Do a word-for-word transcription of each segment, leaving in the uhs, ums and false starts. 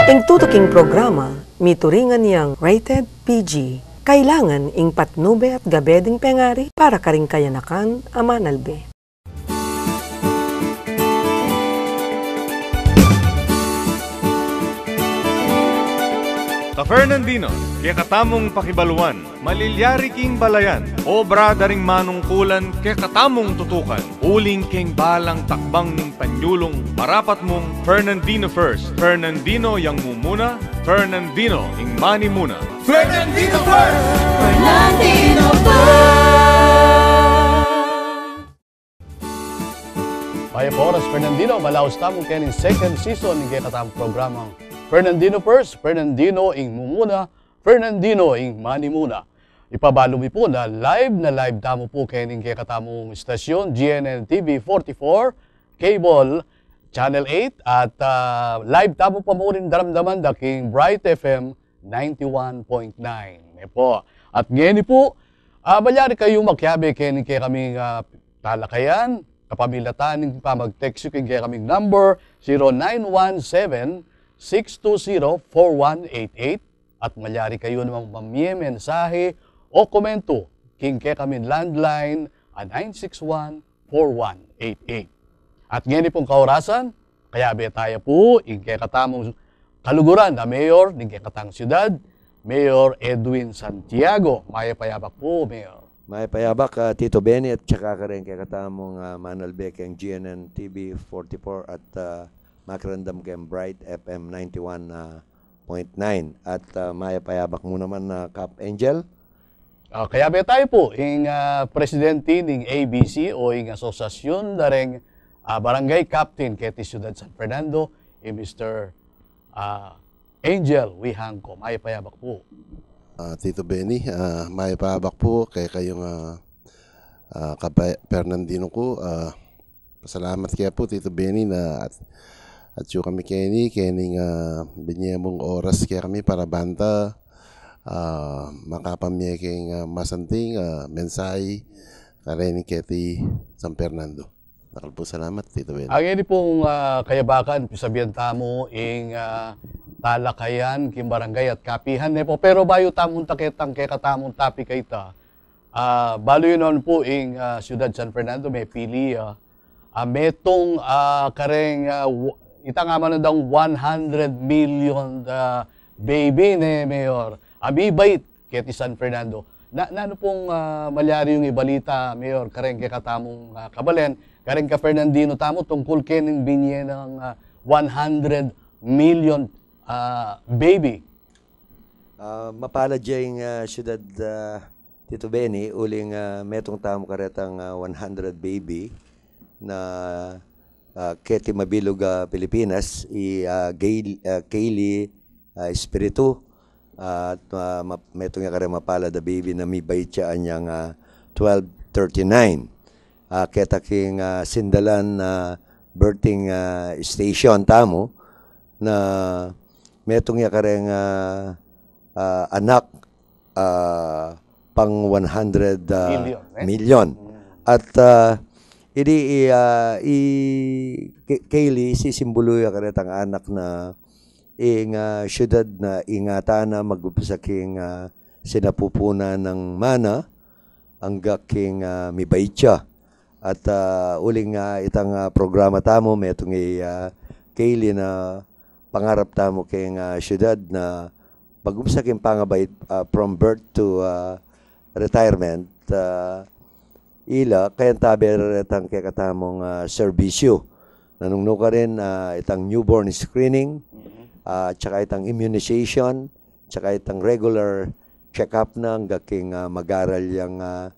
Ing tutuking programa, mituringan yang rated P G. Kailangan ing patnube at gabe ding pengari para karing kayanakan a manalbe. Ka Fernandino, kekatamung pakibaluan, malilyari king balayan, obra da ring manungkulan, kekatamung tutukan, uling keng balang takbang ning panyulung, marapat mung Fernandino First, Fernandino yang mumuna, Fernandino ing manimuna. Fernandino First! Fernandino First! Mayap a oras, Fernandino. Malaus tamu keni king second season ning kekatamung programang Fernandino First, Fernandino ing mumuna, Fernandino ing manimuna. Ipabalu mi pu na live na live tamu pu keni king kekatamung istasyon, G N N T V forty-four, cable, channel eight, at, ah, live tamu pa mu rin daramdaman da king Bright F M ninety-one point nine. E pu. At ngeni pu, ah, malyari kayu makiabe keni king kekaming, ah, talakayan, kapamilatan ning pamag-text yu king kekaming number, zero nine one seven, six two zero, four one eight eight. At malyari kayu namang mamie mensahe o komentu king kekaming landline a nine six one, four one eight eight. At ngeni pung kaorasan, kayabe taya pu ing kekatamung kaluguran a mayor ning kekatamung syudad, Mayor Edwin Santiago. Mayap a yabak pu, Mayor. Mayap a yabak, ah, Tito Benny, at saka karing kekatamung, ah, manalbe keng G N N T V forty-four at, ah, makiramdam keng Bright F M ninety-one, ah, point nine. At, ah, mayap a yabak mu naman, ah, Kap Angel. Ah, kayabe taya pu ing, ah, presidente ning A B C o ing Asosyasyun da ring, ah, Barangay Captain keti Syudad San Fernando, i Mister, ah, Angel Wihangco. Mayap a yabak pu. Ah, Tito Benny, ah, mayap a yabak pu kekayung, ah, ah, Kap Fernandino ku, ah, pasalamat ke pu, Tito Benny, na at, atyu kami keni, keni nga, ah, binye mung oras kekami para banta, ah, makapamie keng, ah, masanting, ah, mensahe, kareng keti San Fernando. Dakal pung salamat, Tito Benny. Ngeni pung, ah, kayabakan, pisabian tamu ing, ah, talakayan king barangay at kapihan, ne pu. Pero bayu tamu munta ketang kekatamung topic a ita, ah, balu yu naman pu ing, ah, Syudad San Fernando, mepili, ah, ah, metung, ah, kareng, ah, w-, itang amanu dang one hundred million, ah, baby, ne, Mayor, a mibait keti San Fernando. Na, nanu pung, ah, malyari yung ibalita, Mayor, kareng kekatamung, ah, kabalen, kareng ka-Fernandino tamu tungkul kening binye nang, ah, one hundred million, ah, baby? Ah, mapalad ya ing, ah, syudad, ah, Tito Benny, uling, ah, metung tamu karetang, ah, one hundred baby na, ah, keti mabilug a Pilipinas, i, ah, Gail-, ah, Kaylee, ah, Espiritu, at, ah, ma-, metung ya kareng mapalad a baby na mibait ya anyang, ah, twelve thirty-nine. Ah, keta king, ah, Sindalan, ah, birthing, ah, station tamu na metung ya kareng, ah, ah, anak, ah, pang one hundred, ah, million, eh? Million. Mm. At, ah, idi, i, ah, i Ke-, Kaylee, sisimbulu ya karetang anak na ing, ah, syudad na ingatan na mag-umpisa king, ah, sinapupunan nang mana, angga king, ah, mibait ya. At, ah, uling, ah, itang, ah, programa tamu, metung i, ah, Kaylee na pangarap tamu keng, ah, syudad na mag-umpisa king pangabait, ah, from birth to, ah, retirement, ah, ila, kayang tabe retang kekatamung, ah, serbisyu. Nanung nukarin, ah, itang newborn screening, mhm, ah, tsaka itang immunization, tsaka itang regular check-up na angga king, ah, mag-aral yang, ah,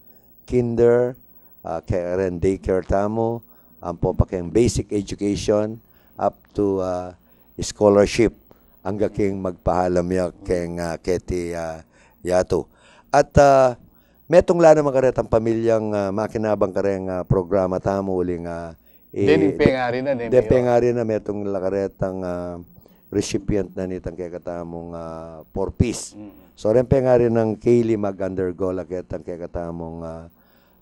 kinder, ah, keng daycare tamu, ampo pa keng basic education, up to, ah, scholarship, angga king magpahalam ya keng, ah, keti, ah, yatu. At, ah, metung la naman karetang pamilyang, ah, makinabang kareng, ah, programa tamu uling, ah, i-, deng pengari na, ne, deng pengari na, metung la karetang, ah, recipient na nitang kekatamung, ah, four Ps. Mm. So, reng pengari nang Kaylee mag-undergo la ketang kekatamung, ah,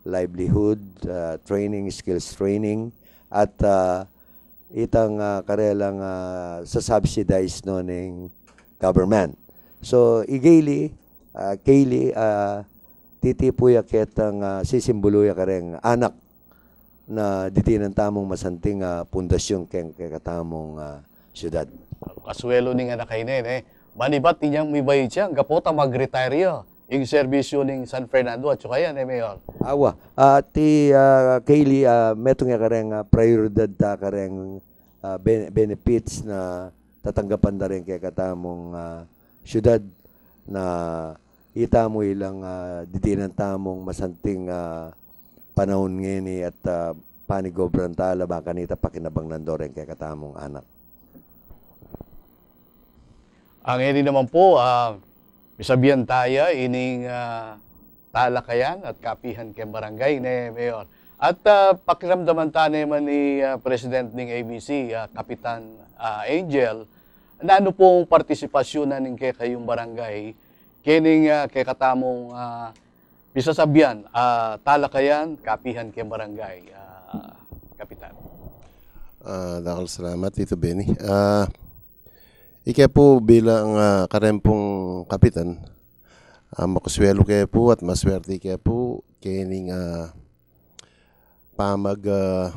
livelihood, ah, training, skills training, at, ah, itang, ah, karelang, ah, sa-subsidize no ning government. So, i Kaylee, ah, Kaylee, ah, titipu ya ketang, ah, sisimbulu ya kareng anak na ditinan tamung masanting, ah, pundasyun keng kekatamung, ah, syudad. Kasuelu ning anak a ine, ne? Manibat inyang mibayad ya, anggapu ta mag-retire ya ing serbisyu ning San Fernando at Sukayan, e, Mayor? Awa, ah, ti, ah, Kaylee, ah, metung ya kareng, ah, prayoridad ta kareng, ah, ben-, benefits na tatanggapan da rin kekatamung, ah, syudad na itamu ilang, ah, ditinan tamung masanting, ah, panaun ngeni at, ah, panigobran tala ba kanita pakinabang nando rin kekatamung anak. Ngeni naman po, ah, misabian taya ining, ah, talakayan at kapihan keng barangay, ne, Mayor? At, ah, pakiramdaman ta naman ni, ah, President ning A B C, ah, Kapitan, ah, Angel, nanu pung partisipasyun na ning kekayung barangay kening, ah, kekatamung, ah, misasabian, ah, talakayan, kapihan keng barangay, ah, Kapitan? Ah, dakal salamat, Tito Benny. Ah, ike pu bilang, ah, kareng pung kapitan, ah, makuswelu ke pu at maswerte ke pu kening, ah, pamag, ah,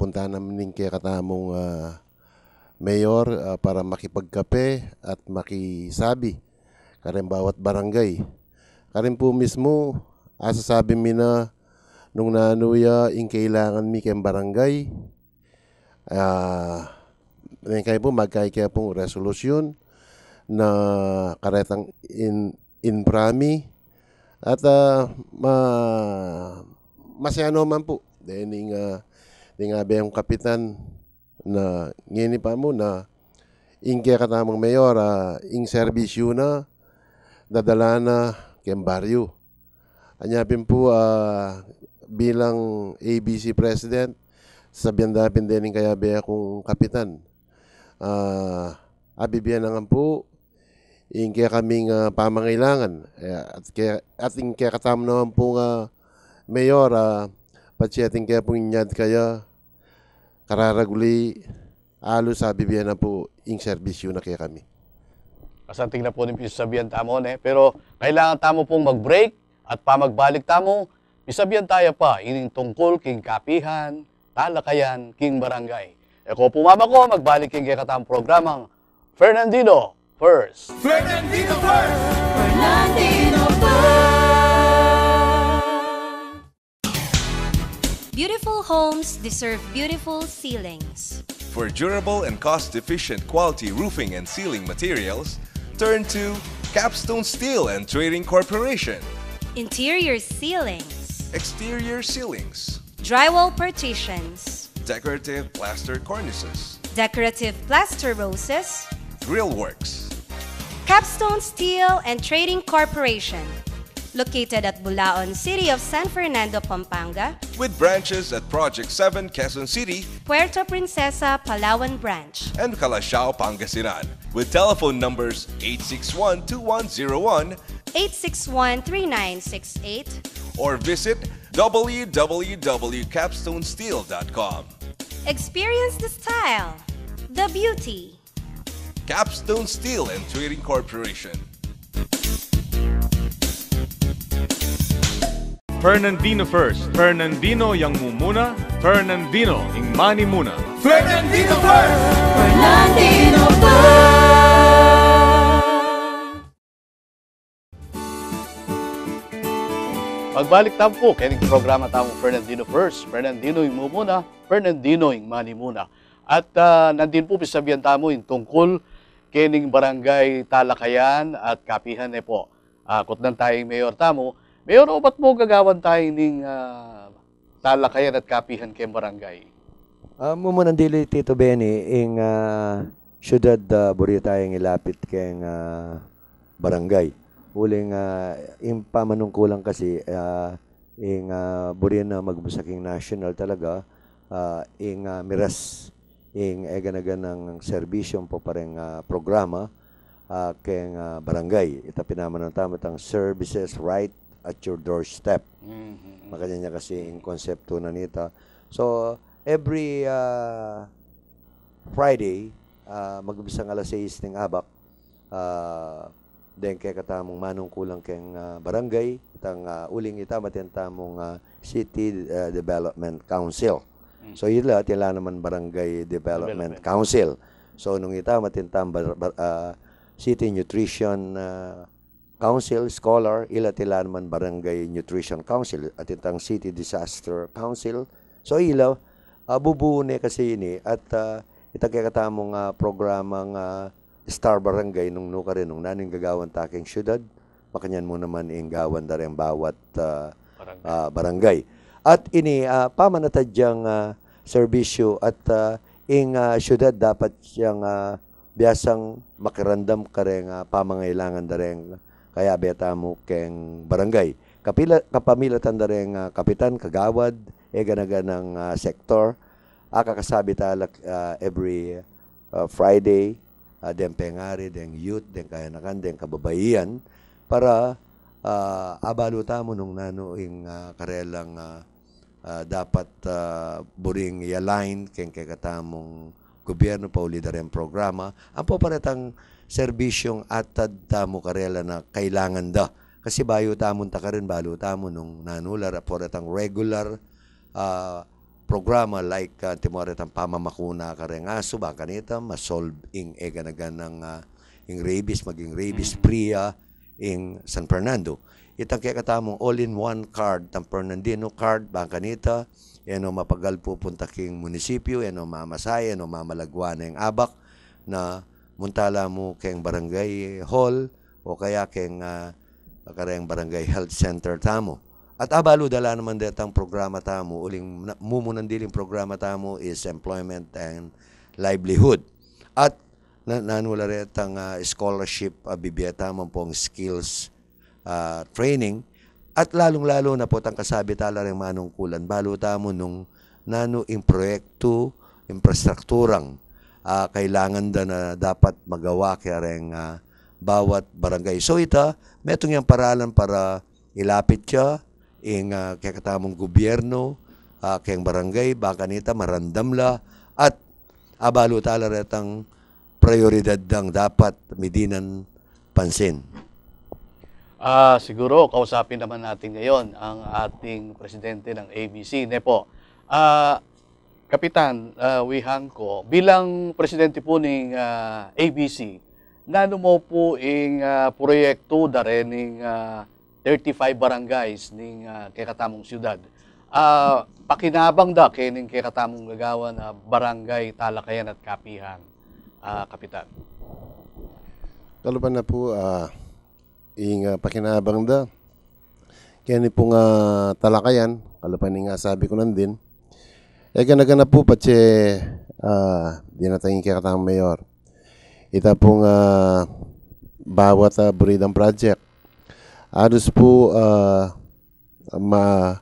punta naman ning kekatamung, ah, mayor, ah, para makipagkape at makisabi kareng bawat barangay. Karin pu mismu, asasabi mi na nung nanu ya ing kailangan mi keng barangay. Ah, neng kayi pu, magkayi ke pung resolusyun na karetang in-, infra mi. At, ah, ma-, masaya naman pu. Dahil ning, ah, ning abe kung kapitan na ngeni pa mu na ing kekatamung mayor, ah, ing serbisyu na dadala na keng baryu. Anya pin pu, ah, bilang A B C president, sabian da pin deni ing kayabe kung kapitan. Ah, abibian na ngan pu ing kekaming, ah, pamangailangan. Eh, at ke-, at ing kekatamu naman pung, ah, mayor, ah, patse atin ke pung inyad kaya, kararaguli, alus abibian na pu ing serbisyu na kekami. Kasanting na pu ning pisasabian tamu, ne? Pero kailangan tamu pung mag-break at pamagbalik tamu, misabian taya pa ining tungkul king kapihan, talakayan, king barangay. E ko pu mamako, magbalik king kekatamung programang Fernandino First. Fernandino First! Fernandino First! Beautiful homes deserve beautiful ceilings. For durable and cost-efficient quality roofing and ceiling materials, turn to Capstone Steel and Trading Corporation. Interior ceilings. Exterior ceilings. Drywall partitions. Decorative plaster cornices. Decorative plaster roses. Grill works. Capstone Steel and Trading Corporation, located at Bulaon, City of San Fernando, Pampanga. With branches at Project seven, Quezon City. Puerto Princesa, Palawan Branch. And Calasiao, Pangasinan. With telephone numbers eight six one two one zero one. Eight six one three nine six eight. Or visit W W W dot capstone steel dot com. Experience the style, the beauty. Capstone Steel and Trading Corporation. Fernandino First. Fernandino yang mumuna. Fernandino ing manimuna. Fernandino First! Fernandino First! Magbalik tamu pu kening programa tamung Fernandino First, Fernandino ing mumuna, Fernandino ing manimuna. At, ah, nandin pu pisabian tamu ing tungkul kening barangay talakayan at kapihan, e pu. Ah, kutnan taya ing mayor tamu. Mayor, obat mu gagawan taya ning, ah, talakayan at kapihan keng barangay? Ah, mumunan dili, Tito Benny, ing, ah, syudad, ah, buri tayang ilapit keng, ah, barangay. Uling, ah, ing pamanungkulan kasi, ah, ing, ah, buri na magbusa king national talaga, ah, ing, ah, miras, ing eganaganang serbisyu pa pareng, ah, programa, ah, keng, ah, barangay. Ita pinamanun tamu itang services right at your doorstep. Mhm. Makanyan ya kasi ing konseptu na nita. So, every, ah, Friday, ah, mag-umpisang alas sais ning abak, ah, deng kekatamung manungkulan keng, ah, barangay, itang, ah, uling ita mu atin tamung, ah, City, ah, Development Council. Mm. So, ila, atin la naman Barangay Development Development. Council. So, nung ita mu atin tamung bar-, bar-, ah, City Nutrition, ah, Council, scholar, ila atin la naman Barangay Nutrition Council, atin tang City Disaster Council. So, ila, ah, bubu ne kasi ini at, ah, itang kekatamung, ah, programang, ah, Star Barangay nung nukarin, nung nanu ing gagawan ta keng syudad, makanyan mu naman ing gawan da reng bawat, ah, Barangay. ah, barangay. At ini, ah, pamanatag yang, ah, serbisyu at, ah, ing, ah, syudad dapat yang, ah, biasang makiramdam kareng, ah, pamangailangan da reng kayabe tamu keng barangay. Kapila-, kapamilatan da reng, ah, kapitan, kagawad, e gana-ganang, ah, sektor, akakasabi tala, ah, every, ah, Friday, ah, deng pengari, deng youth, deng kayanakan, deng kababaihan, para, ah, abalu tamu nung nanu ing, ah, karelang, ah, ah, dapat, ah, buring i-align keng kekatamung gubyernu pauli da reng programa. Ampo pa retang serbisyung atad tamu karela na kailangan da. Kasi bayu tamu ta karin, balu tamu nung nanu la, ampo retang regular, ah, programa like, ah, antimo retang pamamakuna kareng asu, bang kanita, ma-solve ing e gana-ganang, ah, ing rabies, maging rabies Mm. free, ah, ing San Fernando. Itang kekatamung all-in-one card, tang Fernandino card, bang kanita, e no mapagal pupunta king munisipyu, e no mamasahe, e no mamalagwa na ing abak, na munta la mu keng barangay hall, o kaya keng, ah, kareng barangay health center tamu. At abalu da la naman detang programa tamu, uling na-, mumunan diling programa tamu is employment and livelihood. At na-, nanu la retang, ah, scholarship, ah, bibie tamu ampong skills, ah, training. At lalung-lalu na pu itang kasabi tala reng manungkulan, balu tamu nung nanu ing proyektu, infrastrukturang, ah, kailangan da na dapat magawa kareng, ah, bawat barangay. So ita, metung yang paralan para ilapit ya ing, ah, kekatamung gubyernu, ah, keng barangay, bang kanita maramdam la, at abalu tala retang prayoridad dang dapat midinan pansin. Ah, siguro, kausapin naman natin ngayon ang ating presidente ng A B C, ne po? Ah, Kapitan, ah, Wihangko, bilang presidente po ng, ah, A B C, nanu mu po ing, ah, proyektu da rening, ah, thirty-five barangays ning, ah, kekatamung syudad? Ah, pakinabang da kening kekatamung gagawan na barangay talakayan at kapihan, ah, Kapitan. Kalupa na pu, ah, ing, ah, pakinabang da keni pung, ah, talakayan, kalupa ning, ah, sabi ku nandin. E gana-gana pu patse, ah, dinatang ing kekatamung mayor. Ita pung, ah, bawat, ah, buridang project, adus pu, ah, ma-,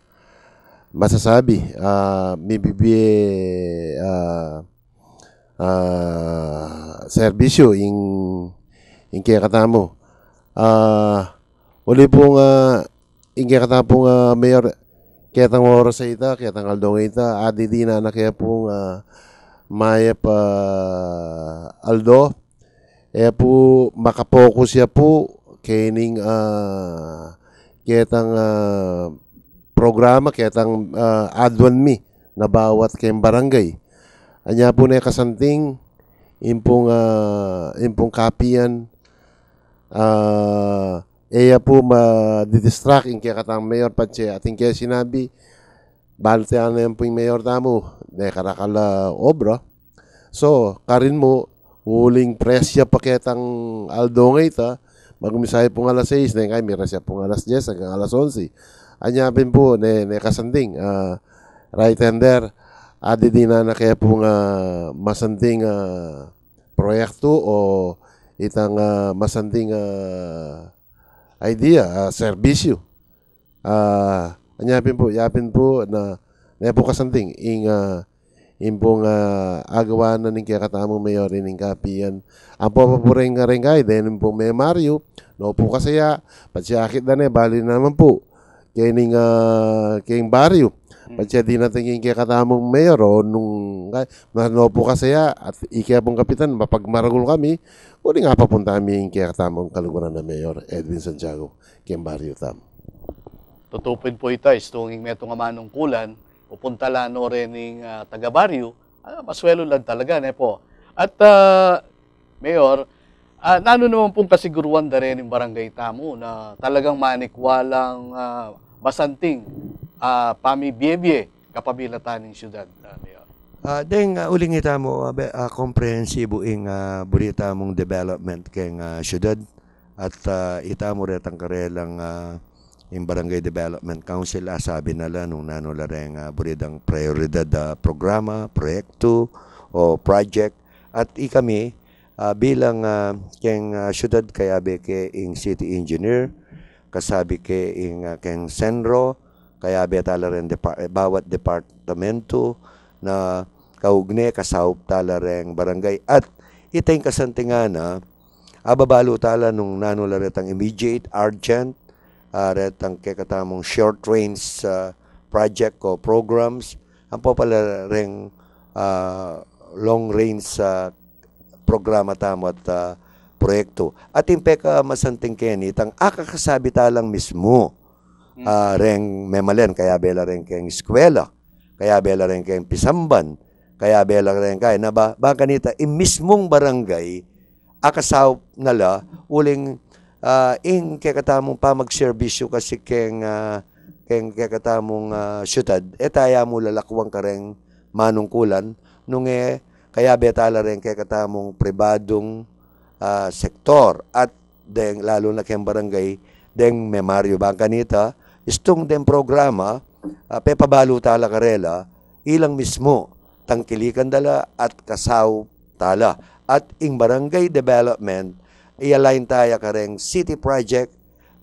masasabi, ah, mibibie, ah, ah, serbisyu ing, ing kekatamu. Ah, uli pung, ah, ing kekatamu pung, ah, mayor, ketang oras a ita, ketang aldo a ita, adinan na ke pung, ah, mayap a aldo, e pu makapokus ya pu kening, ah, ketang, ah, programa, ketang, ah, aduan mi na bawat keng barangay. Anya pu ne kasanting, ing pung, ah, ing pung kapian, ah, e ya pu madidistract ing kekatang mayor patse atin ke sinabi, bale tana yang pung mayor tamu, ne karakal a obra. So, karin mu, uling presya pa ketang aldo a ita, magumisa ya pung alas sais, ne kaya miras ya pung alas dyes anggang alas onse. Anya pin pu, ne, ne kasanting, ah, right hander, adinan na ke pung, ah, masanting, ah, proyektu o itang, ah, masanting, ah, idea, ah, serbisyu. Ah, anya pin pu, ya pin pu na, ne pu kasanting, ing, ah, ing pung, ah, agawan na ning kekatamung mayor ining kapian. Ampo pa pu reng, reng kay, deng pung me Mario, no pu kasaya, patse akit da ne, bale naman pu kening, ah, keng baryu. Pati dinating ing kekatamung mayor, o nung, nga, mas nopu kasi ya, at ike pung kapitan, mapagmaragul kami, uling apapunta mi ing kekatamung kaluguran a Mayor Edwin Santiago, keng baryu tamu. Tutu pin pu ita, istung ing metung a manungkulan, pupuntalan no rin ing, ah, taga-baryu, ah, masuelu la talaga, ne po. At, ah, Mayor, ah, nanu naman pung kasiguruan da rin ing barangay tamu na talagang manikwa lang, ah, basanting, ah, pamibie-bie kapabilatan ning syudad, ah, Mayor? Ah, deng, ah, uling itamu, ah, be-, ah, komprehensibu ing, ah, buri tamung development keng, ah, syudad at, ah, itamu retang karelang, ah, ing Barangay Development Council, ah, sabi na la nung nanu la reng, ah, buri dang prioridad, ah, programa, proyektu, o project. At ikami, ah, bilang, ah, keng, ah, syudad, kayabe ke ing city engineer, kasabi ke ing, ah, keng CENRO, kayabe tala reng depa-, eh, bawat departamento na kaugne, kasaup tala reng barangay. At ita ing kasantingan na, ababalu tala nung nanu la retang immediate, urgent, ah, retang kekatamung short range, ah, project o programs, ampo pala reng, ah, long range, ah, programa tamu at, ah, proyektu. At ing pekamasanting keni, itang akakasabi talang mismu, ah, reng memalen, kayabe la reng keng eskwela, kayabe la reng keng pisamban, kayabe la reng kay, na ba, ba kanita, ing mismung barangay, akasaup na la, uling, ah, ing kekatamung pamagserbisyu kasi keng, ah, keng kekatamung, ah, syudad, e taya mu lalakuan kareng manungkulan, nung e, kayabe tala reng kekatamung pribadung, ah, sektor, at deng, lalu na keng barangay, deng memaryu ba kanita, istung deng programa, ah, pepabalu tala karela, ilang mismu, tangkilikan da la at kasaup tala. At ing barangay development, i-align taya kareng city project,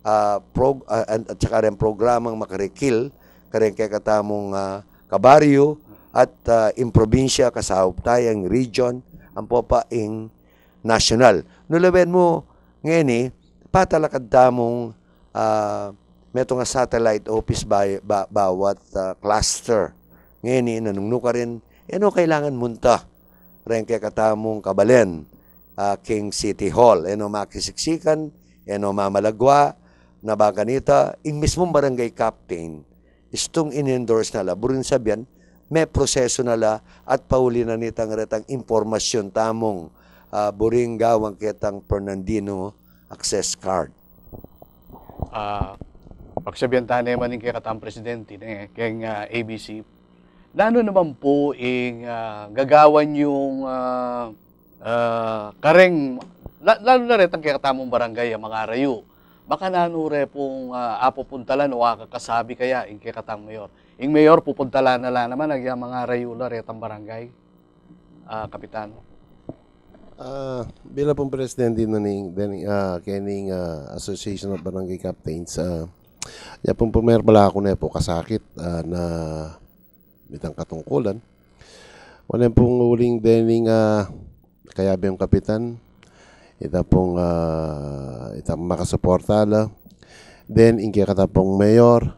ah, prog-, ah, and, at saka reng programang makarikil, kareng kekatamung, ah, kabaryu, at, ah, ing probinsya, kasaup taya, ing region, ampo pa ing nasyonal. Nu lawen mu, ngeni, patalakad tamung, ah, metung a satellite office ba-, ba-, bawat, ah, cluster. Ngeni, nanung nu karin, e no kailangan munta reng kekatamung kabalen, ah, king City Hall. E no makisiksikan, e no mamalagwa, na ba kanita, ing mismung barangay captain, istung in-endorse na la, buring sabian, me prosesu na la, at pauli na nitang retang impormasyun tamung, ah, buring gawan ketang Fernandino access card. Ah, pagsabian ta ne man ing kekatang presidente, ne, keng, ah, A B C, nanu naman pu ing, ah, gagawan yung, ah, ah, kareng, la-, lalu na retang kekatamung barangay a mangarayu. Baka nanu re pung, ah, apupuntalan o akakasabi kaya ing kekatang mayor. Ing mayor pupuntalan na la naman, agya mangarayu la retang barangay, ah, Kapitan. Ah, bilang pung presidente na ning, den, ah, kening, ah, Association of Barangay Captains, ah, ya pung primer pala aku ne pu kasakit, ah, na mitang katungkulan. Wala pung uling dening, ah, kayabe yung kapitan, ita pung, ah, ita pung makasuporta la. Then, ing kekatang pung mayor,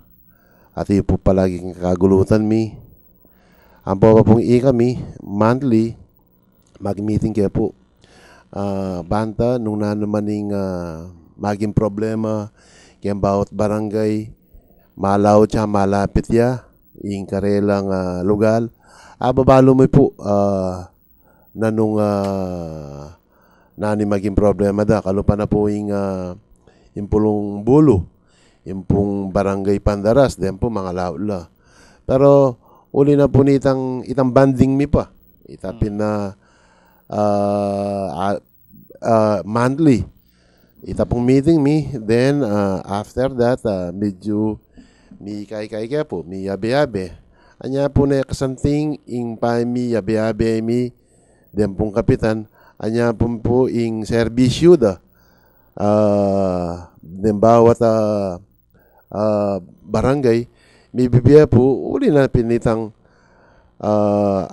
at yu pu palagi king kagulutan mi. Ampo pa pung ikami, monthly, mag-meeting ke pu. Ah, banta, nung nanu man ing, ah, maging problema, keng bawat barangay, malaut ya, malapit ya, ing karelang, ah, lugal. Ababalu mi pu, ah, nanung, ah, nanu ing maging problema da. Kalupa na pu ing, ah, ing pulung bulu, ing pung barangay Pandaras, den pu mangalaut la. Pero uli na pu nitang, itang bonding mi pa. Ita pin na, ah, ah, ah, monthly. Ita pung meeting mi, then, ah, after that, ah, medyu mi kaikai ke pu, mi yabe-yabe. Anya pu ne kasanting ing pamiyabe-yabe mi, den pung kapitan, anya pu pu ing serbisyu da, ah, den bawat, ah, ah, barangay, mibibie pu, uli na pin nitang, ah,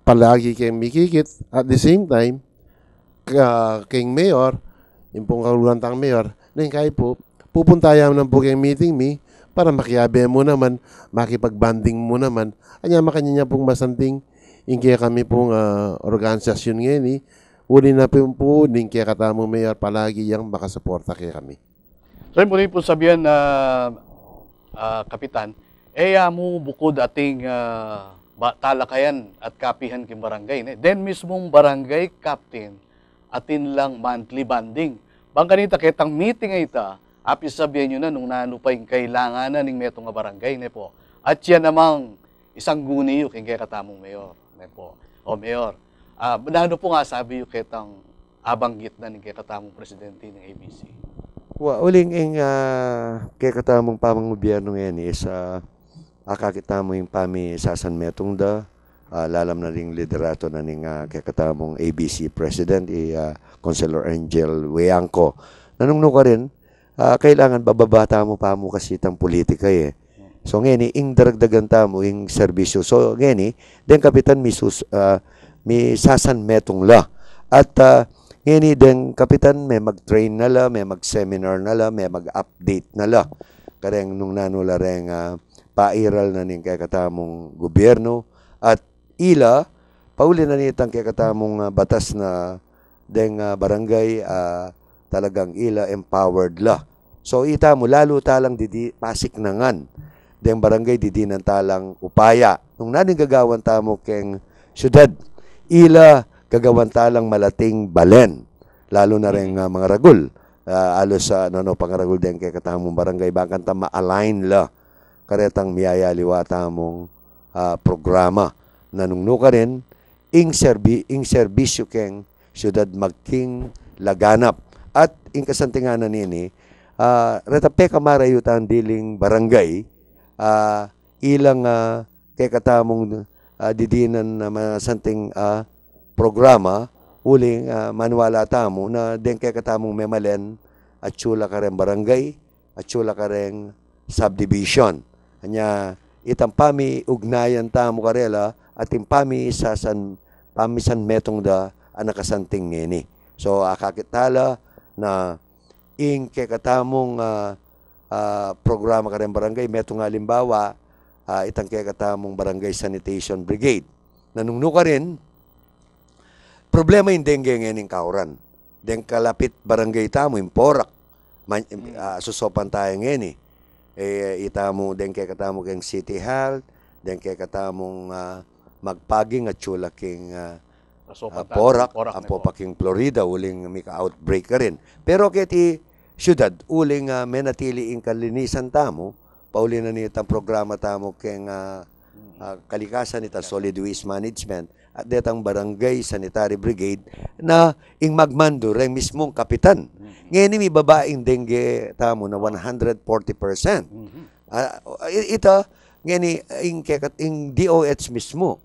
palagi keng mikikit, at the same time, ka-, keng mayor, ing pung kauluan tang mayor, neng kai pu, pupunta ya man pu keng meeting mi, para makiabe mu naman, makipag-bonding mu naman. Anya makanyan ya pung masanting ing kekami pung, ah, organisasyun ngeni, uli na pung pu, ning kekatamung mayor palagi yang makasuporta kekami. So, ing puni pung sabian, ah, ah, Kapitan, e ya mu bukud ating, ah, ba, talakayan at kapihan king barangay, ne? Den mismung barangay captain, atin lang monthly bonding. Bang kanita ketang meeting a ita, apisabian yu na nung nanu pa ing kailangan na ning metung a barangay, ne po? At ya namang isangguni yu king kekatamung mayor, ne po? O mayor, ah, nanu pung asabi yu ketang abanggit na ning kekatamung presidente ning A B C? Wa, uling ing, ah, kekatamung pamanggobiernu ngeni is, ah, akakit tamu ing pamisasanmetung da, ah, lalam na ring liderato na ning, ah, kekatamung A B C president, i, ah, Councilor Angel Wiangco. Nanu karin, ah, kailangan bababa tamu pa mu kasi itang politika, e. So, ngeni, ing daragdagan tamu, ing serbisyu. So, ngeni, deng kapitan misus-, ah, misasanmetung la. At, ah, ngeni, deng kapitan, me mag-train na la, me mag-seminar na la, me mag-update na la kareng nung nanu la reng, ah, pairal na ning kekatamung gobiernu. At ila, pauli na nitang kekatamung, ah, batas na deng, ah, barangay, ah, talagang ila empowered la. So, ita mu, lalu talang didi pasiknangan deng barangay, didinan talang upaya. Nung nanu ing gagawan tamu keng syudad, ila gagawan talang malating balen. Lalu na reng, ah, mangaragul. Ah, alos, ah, nanu, pangaragul deng kekatamung barangay, bakanta ma-align la karetang miyayaliwa tamung, ah, programa. Nanu karin, ing serbi-, ing serbisyu keng syudad maging laganap. At ing kasantingan na nini, ah, reta pekamarayutan diling barangay, ah, ilang, ah, kekatamung, ah, didinan na masanting, ah, programa, uling, ah, maniwala tamu na deng kekatamung memalen, atyu la kareng barangay, atyu la kareng subdivision. Anya, itang pamiugnayan tamu karela, at ing pamisasan-, pamisanmetung da a nakasanting ngeni. So, akakit tala na ing kekatamung, ah, ah, programa kareng barangay, metung a alimbawa, ah, itang kekatamung barangay sanitation brigade. Nanu karin, problema ing dengue ngening kauran. Deng kalapit barangay tamu, ing Porac. Man-, ah, susopan taya ngeni. E, itamu, deng kekatamung keng City Health, deng kekatamung, ah, Magpaging atyu la king, ah, Porac, Porac, ampo pa king Florida, uling mika-outbreak karin. Pero keti syudad, uling, ah, menatili ing kalinisan tamu, pauli na nitang programa tamu keng, ah, ah, kalikasan, itang solid waste management, at detang barangay sanitary brigade na ing magmandu reng mismung kapitan. Ngeni mibaba ing dengue tamu na one hundred forty percent. Ah, i-, ita, ngeni ing kekat-, ing D O H mismu,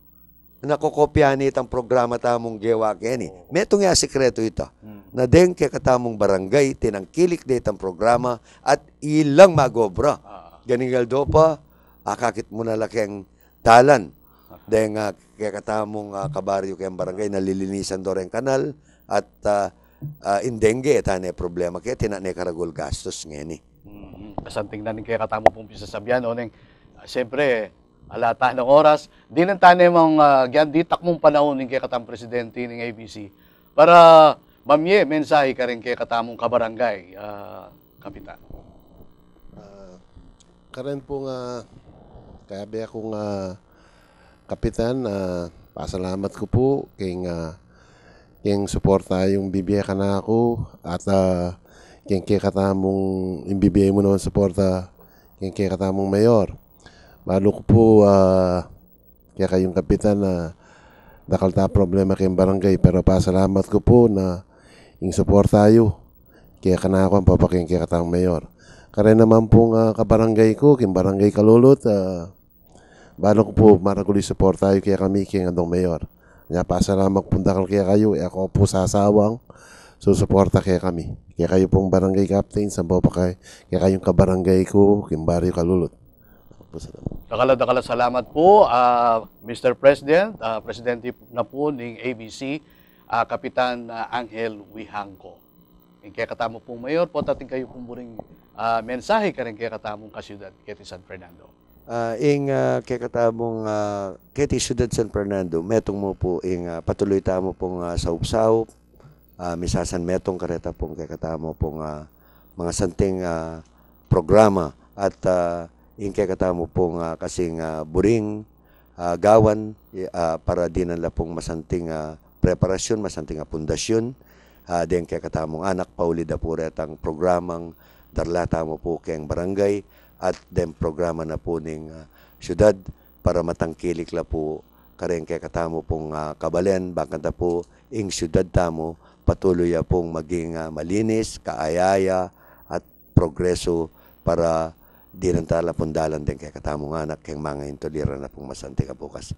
nakokopya ne itang programa tamung gewa keni. Metung ya sikretu ita. Na deng kekatamung barangay, tinangkilik de itang programa at ilang mag-obra. Ganing aldo pa, akakit mu na la keng dalan. Deng, ah, kekatamung, ah, kabaryu keng barangay, nalilinisan do reng kanal at, ah, ah, ing dengue, e ta ne problema ke, atin ne karagul gastus ngeni. Mm, kasanting na ning kekatamu pung pisasabian, oneng, ah, siyempre, ala ta nang oras, dinan tane mang, ah, gyan ditak mung panaun ning kekatamung presidente ning A B C para mamye mensahe karing kekatamung kabarangay, ah, Kapitan. Ah, karen pung, ah, kayabe kung, ah, Kapitan, ah, pasalamat ku pu keng, ah, keng suporta yung bibie kanaku at, ah, keng kekatamung, yung bibie mu naman suporta keng kekatamung mayor. Balu ku pu, ah, kekayung Kapitan, ah, dakal ta problema keng barangay, pero pasalamat ku pu na ing suporta yu keng kanaku ampo pa keng kekatamung mayor. Karen naman pung, ah, kabarangay ku, keng barangay Kalulut, ah, balu ku pu maragul ing suporta yu kekami keng adong mayor. Nya pasalamat pung dakal kekayu, e ku pu sasawang susuporta kekami. Kekayu pung barangay captain, ampo pa keng, kekayung kabarangay ku keng baryu Kalulut. Dakal a dakal a salamat pu, ah, Mister President, ah, presidente na pu ning A B C, ah, Kapitan, ah, Angel Wiangco. Ing kekatamu pung mayor, pota atin kayu pung buring, ah, mensahe karing kekatamung kasyudad keti San Fernando. Ah, ing, ah, kekatamung, ah, keti Syudad San Fernando, metung mu pu ing, ah, patuloy tamu pung, ah, saup-saup, ah, misasanmetung kareta pung kekatamu pung, ah, masanting, ah, programa at, ah, ing kekatamu pung, ah, kasing, ah, buring, ah, gawan, i-, ah, para dinan la pung masanting, ah, preparasyun, masanting, ah, pundasyun, ah, deng kekatamung anak, pauli da pu retang programang darla tamu pu keng barangay at deng programa na pu ning, ah, syudad para matangkilik la pu kareng kekatamu pung, ah, kabalen, bakanta pu ing syudad tamu patuloy ya pung maging, ah, malinis, kaaya-aya, at progreso para dinan ta la pung dalan deng kekatamung anak keng mangaintuli ra na pung masanting a bukas.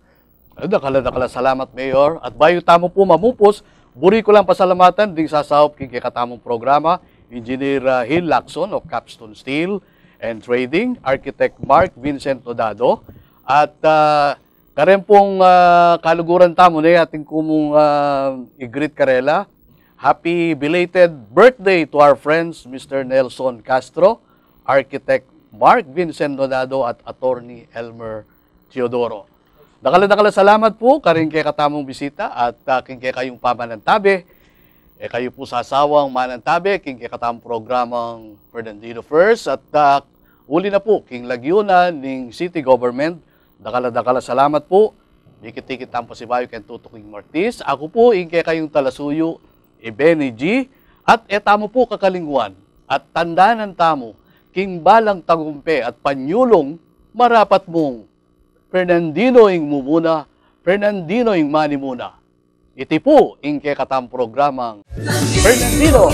Dakal a dakal a salamat, Mayor. At bayu tamu pu mamupus, buri ku lang pasalamatan ding sasaup king kekatamung programa, Engineer, ah, Hil Lacson of Capstone Steel and Trading, Architect Mark Vincent Nodado, at, ah, karen pung, ah, kaluguran tamu ne, atin ku mung, ah, i-greet karela. Happy belated birthday to our friends, Mister Nelson Castro, Architect Mark Vincent Nodado, at Attorney Elmer Teodoro. Dakal a dakal a salamat pu karing kekatamung bisita at, ah, king kekayung pamanantabe. E kayu pu sasawang manantabe king kekatamung programang Fernandino First at, ah, uli na pu king lagyu na ning city government. Dakal a dakal a salamat pu. Mikit-ikit tamu pasibayu keng tutuking Martis. Aku pu ing kekayung talasuyu, i Benny G. At e tamu pu kakalingwan at tandanan tamu king balang tagumpe at panyulung marapat mung Fernandino ing mumuna, Fernandino ing manimuna. Iti pu ing kekatamung programang Fernandino